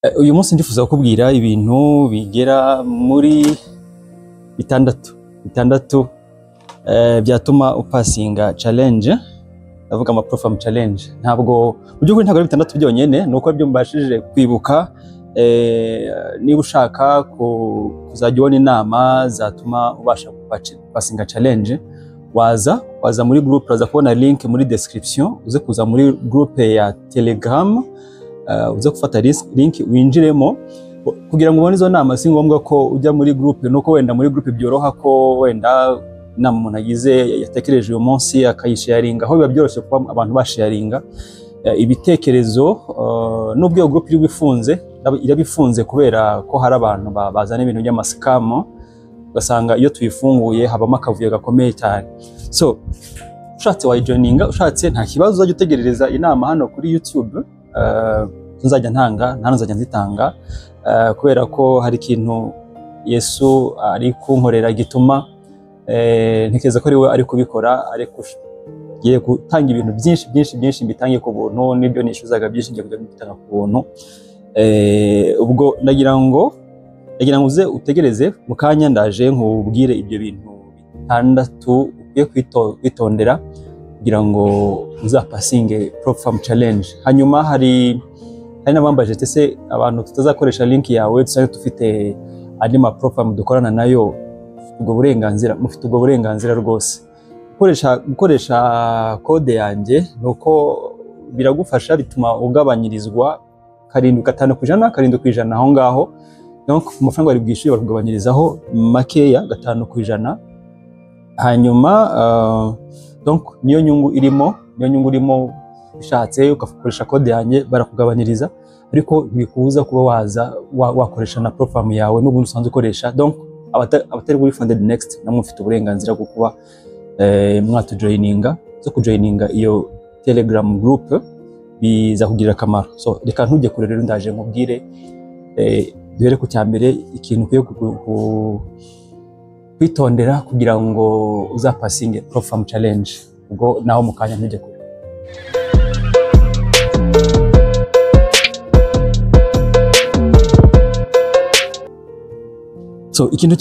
Uyu munsi ndifuza kukubwira ibintu bigera muri bitandatu byatuma upasinga challenge. Ndavuga ama prop firm challenge. Ntabwo mu by'ukuri ntabwo ari bitandatu byonyine, ni uko byo mbashije kwibuka. Niba ushaka kuzajya ubona inama zatuma ubasha gupasinga challenge, waza muri group, uraza kubona link muri description, uze kuza muri group ya Telegram, uze gufata link winjiremo kugira ngo ubone izo nama. Si ngombwa ko ujya muri group, nuko wenda muri group byoroha ko wenda inama umuntu agize yatekereje uyu munsi akayisharinga, aho biba byoroshye kuba abantu basharinga ibitekerezo. Nubwo iyo group iri ifunze, iraba ifunze kubera ko hari abantu bazana ibintu by'amascam, ugasanga iyo tuyifunguye habamo akavuyo gakomeye cyane. So ushatse wayijoininga, ushatse nta kibazo, uzajya utegerereza inama hano kuri YouTube. Nzajya ntanga, nta nzajya nzitanga, kubera ko hari ikintu Yesu ari kunkorera gituma ntekereza ko ari we ari kubikora, ariko ngiye gutanga ibintu byinshi byinshi byinshi mbitange ku buntu, n'ibyo nishyuzaga byinshi ngiye kujya mbitanga ku buntu. Ubwo ndagira ngo uze utegereze mu kanya, ndaje nkubwire ibyo bintu bitandatu ukwiye kwitondera kugira ngo uzapasinge prop firm challenge. Hanyuma hari n'abambaje ese abantu tutazakoresha link yawe dusanzwe dufite andi ma prop firm dukorana nayo, ubwo burenganzira mufite, ubwo burenganzira rwose. Gukoresha kode yanjye nuko biragufasha, bituma ugabanyirizwa 7.5%, 7% aho ngaho. Donc ku mafaranga wari bwishyuye bakugabanyirizaho makeya 5%. Hanyuma donc niyo nyungu irimo, ushatse ugakoresha kode yanjye barakugabanyiriza, ariko ntibikubuza kuba waza wakoresha na prop firm yawe n'ubundi usanzwe ukoresha. Donc abatari muri Funded Next namwe mufite uburenganzira bwo kuba mwatujoininga, zo kujoininga iyo Telegram group biza kugirira akamaro. So reka ntujye kure rero, ndaje nkubwire duhere ku cya mbere, ikintu ukwiye kwitondera kugira ngo uzapasinge prop firm challenge. Ubwo naho mu kanya ntujye kure. So ikintu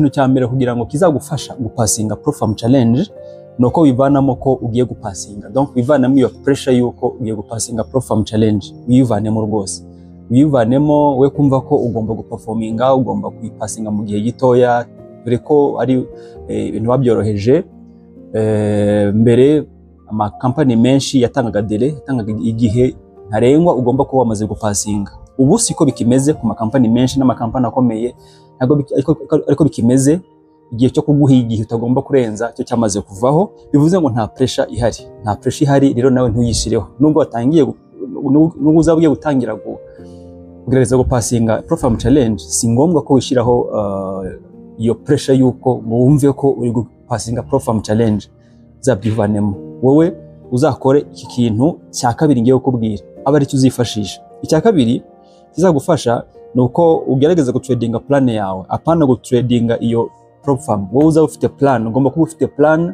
cya mbere kugira ngo kizagufasha gupasinga prop firm challenge ni uko wivanamo ko ugiye gupasinga. Donc wivanamo iyo pressure yuko ugiye gupasinga prop firm challenge, wivanemo rwose, wivanemo we kumva ko ugomba guperforminga, ugomba kuyipasinga mu gihe gitoya, dore ko ari ibintu babyoroheje. Mbere amakampani menshi yatangaga dele, yatangaga igihe ntarengwa ugomba kuba wamaze gupasinga. Ubu siko bikimeze ku makampani menshi n'amakampani akomeye, ntabwo ariko bikimeze. Igihe cyo kuguha igihe utagomba kurenza cyo cyamaze kuvaho, bivuze ngo nta pressure ihari, nta pressure ihari. Rero nawe ntuyishireho, nubwo watangiye, nubwo uzaba ugiye gutangira kugerageza gupasinga prop firm challenge, si ngombwa ko wishyiraho iyo pressure yuko wumve ko uri gupasinga prop firm challenge. Uzabyivanemo, wowe uzakore iki kintu cya kabiri ngiye kukubwira, aba aricyo uzifashisha. Icya kabiri kizagufasha ni uko ugerageza gutradinga plan yawe, apana gutradinga iyo prop firm. Wowe uzaba ufite plan, ugomba kuba ufite plan,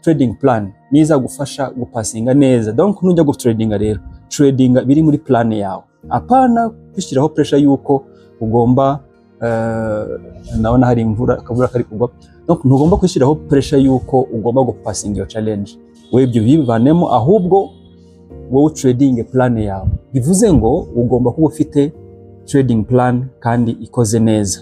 trading plan nizagufasha gupasinga neza. Donc nujya gutradinga rero, tradinga biri muri plan yawe, apana kwishyiraho pressure yuko ugomba ndabona hari imvura, akavura kari kugwa. Donc ntugomba kwishyiraho pressure yuko ugomba gupasinga iyo challenge, wowe ibyo bivanemo, ahubwo wowe trading plan yawe. Bivuze ngo ugomba kuba ufite trading plan kandi ikoze neza.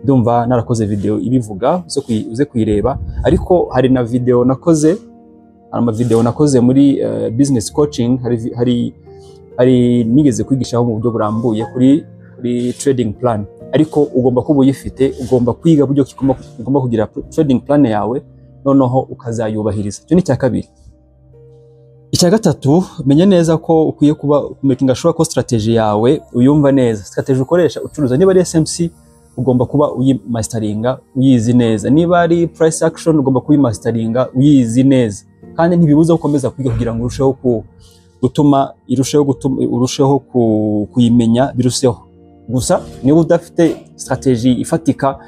Ndumva narakoze video ibivuga, uze kuyireba, ariko hari na video nakoze, hari ama video nakoze muri business coaching, hari nigeze kwigishaho mu buryo burambuye kuri trading plan. Ariko ugomba kuba uyifite, ugomba kwiga buryo ugomba kugira trading plan yawe, noneho ukazayubahiriza. Icyo ni icya kabiri. Icya gatatu, menya neza ko ukwiye kuba making sure ko strategy yawe uyumva neza. Strategy ukoresha ucuruza, niba ari SMC ugomba kuba uyimastaringa uyizi neza, niba ari price action ugomba kuyimastaringa uyizi neza, kandi ntibibuza gukomeza kwiga kugira ngo urusheho gutuma irusheho kuyimenya biruseho. Gusa niba udafite strategy ifatika,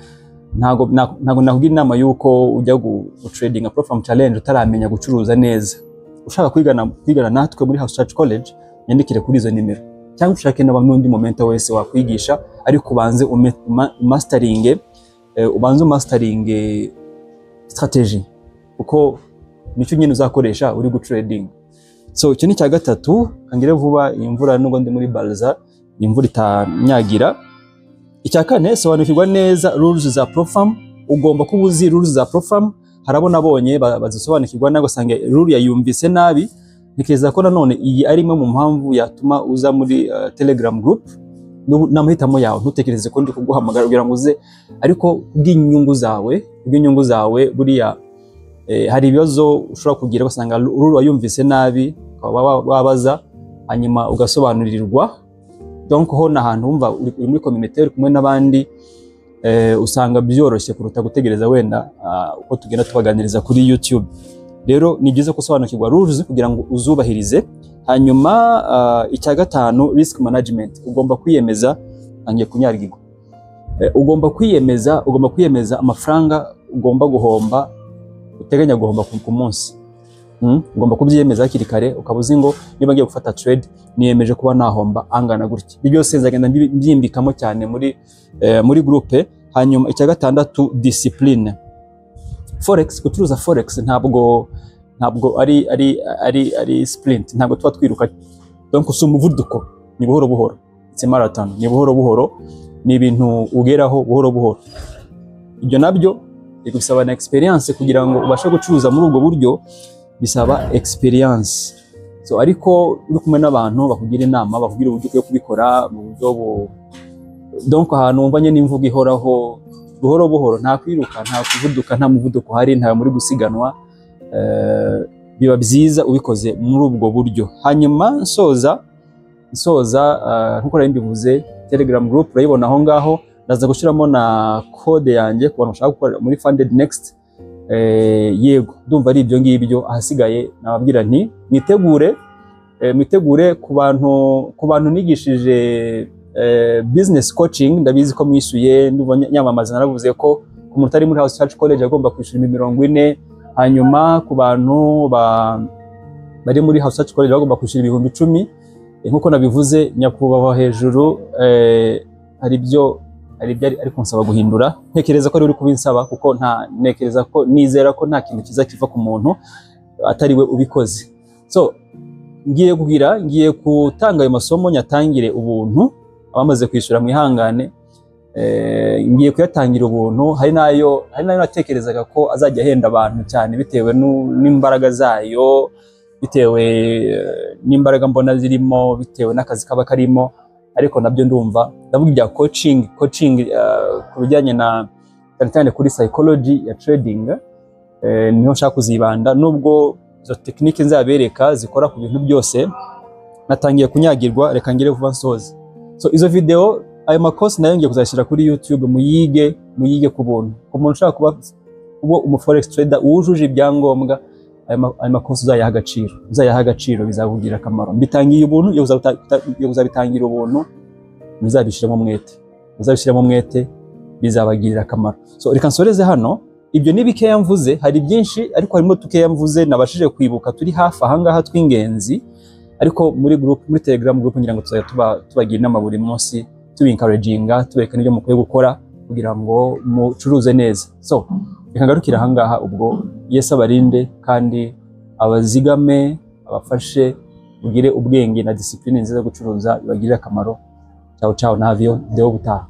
ntago nakugira inama yuko ujya gutradinga prop firm challenge utaramenya gucuruza neza. Ushaka kwigana natwe muri House Church College, nyandikire kuri izo nimero. cyangwa ushake n'undi mentor wese wakwigisha, ariko ubanze masteringe, ubanze masteringe strategy, kuko nicyo nyine uzakoresha uri gutrading. So icyo ni icya gatatu. Kangire vuba, iyi mvura, nubwo ndi muri Balza, imvura itanyagira. Icya kane, sobanukirwa neza rules za prop firm. Ugomba kuba uzi rules za prop firm. Harabo nabonye bazisobanukirwa nabi, ugasanga rule yayumvise nabi. Ntekereza ko nanone iyi ari imwe mu mpamvu yatuma uza muri Telegram group. N'amahitamo yawe, ntutekereze ko ndi kuguhamagara kugira ngo uze, ariko kubw'inyungu zawe buriya hari ibibazo ushobora kugira ugasanga rule wayumvise nabi, ukaba wabaza hanyuma ugasobanurirwa. Donc ho ni ahantu wumva uri muri community, uri kumwe n'abandi, usanga byoroshye kuruta gutegereza wenda uko tugenda tubaganiriza kuri YouTube. Rero ni byiza gusobanukirwa rules kugira ngo uzubahirize. Hanyuma icya gatanu, risk management. Ugomba kwiyemeza, ntangiye kunyagirwa. Ugomba kwiyemeza amafaranga ugomba guhomba, uteganya guhomba ku munsi. Ugomba kubyiyemeza hakiri kare, ukaba uzi ngo niba ngiye gufata trade, niyemeje kuba nahomba angana gutya. Ibyo byose nzagenda mbyimbikamo cyane muri groupe. Hanyuma icya gatandatu, discipline. Forex, gucuruza forex ntabwo ari sprint, ntabwo tuba twiruka. Donc si umuvuduko, ni buhoro buhoro. It's a marathon, ni buhoro buhoro, ni ibintu ugeraho buhoro buhoro. Ibyo nabyo bigusaba na experience kugira ngo ubashe gucuruza muri ubwo buryo, bisaba experience. So ariko uri kumwe n'abantu bakugira inama, bakubwira uburyo ukwiye kubikora mu buryo bu donc ahantu wumvanye n'imvugo ihoraho, buhoro buhoro, nta kwiruka, nta kuvuduka, nta muvuduko uhari, nta muri gusiganwa. Biba byiza ubikoze muri ubwo buryo. Hanyuma nsoza, nkuko nari mbivuze, Telegram group urayibona aho ngaho. Ndaza gushyiramo na code yanjye ku bantu bashaka gukora muri Funded Next. Yego, ndumva ari ibyo ngibyo. Ahasigaye nababwira nti mwitegure, mwitegure ku bantu nigishije business coaching. Ndabizi ko mwishyuye, ndumva nyamamaza naravuze ko ku muntu utari muri House Church College agomba kwishyura 40,000, hanyuma ku bantu bari muri House Church College bagomba kwishyura 10,000. Nkuko nabivuze, nyakubahwa hejuru hari ibyo ari kunsaba guhindura. Ntekereza ko ari uri kubinsaba, kuko nta ntekereza ko nizera ko nta kintu kiza kiva ku muntu atari we ubikoze. So ngiye gutanga ayo masomo, nyatangire ubuntu. Abamaze kwishyura mwihangane, ngiye kuyatangira ubuntu. Hari nayo natekerezaga ko azajya ahenda abantu cyane bitewe n'imbaraga zayo, bitewe n'imbaraga mbona zirimo, bitewe n'akazi kaba karimo, ariko nabyo ndumva, ndavuga ibya coaching ku bijyanye na cyane cyane kuri psychology ya trading, niho nshaka kuzibanda, nubwo izo technique nzabereka zikora ku bintu byose. Natangiye kunyagirwa, reka ngire vuba nsoze. So izo video, ayo makosi nayo ngiye kuzashyira kuri YouTube, muyige ku buntu. Ku muntu ushaka kuba umu forex trader wujuje ibyangombwa, ayo makosi uzayaha agaciro, bizakugirira akamaro. Mbitangiye ubuntu, iyo kuzabitangira ubuntu, muzabishyiramo umwete, bizabagirira akamaro. So reka nsoreze hano. Ibyo ni bikeya mvuze, hari byinshi ariko harimo tukeya mvuze nabashije kwibuka turi hafi ahangaha tw'ingenzi. Ariko muri group, muri Telegram group, ngira ngo tuzajya tubagira inama buri munsi, tubi-encouraginga, tubereka n'ibyo mukwiye gukora kugira ngo mucuruze neza. So reka ngarukire ahangaha. Ubwo Yesu abarinde kandi abazigame, abafashe mugire ubwenge na discipline nziza yo gucuruza, bibagirire akamaro. Ciao ciao, na video gutaha.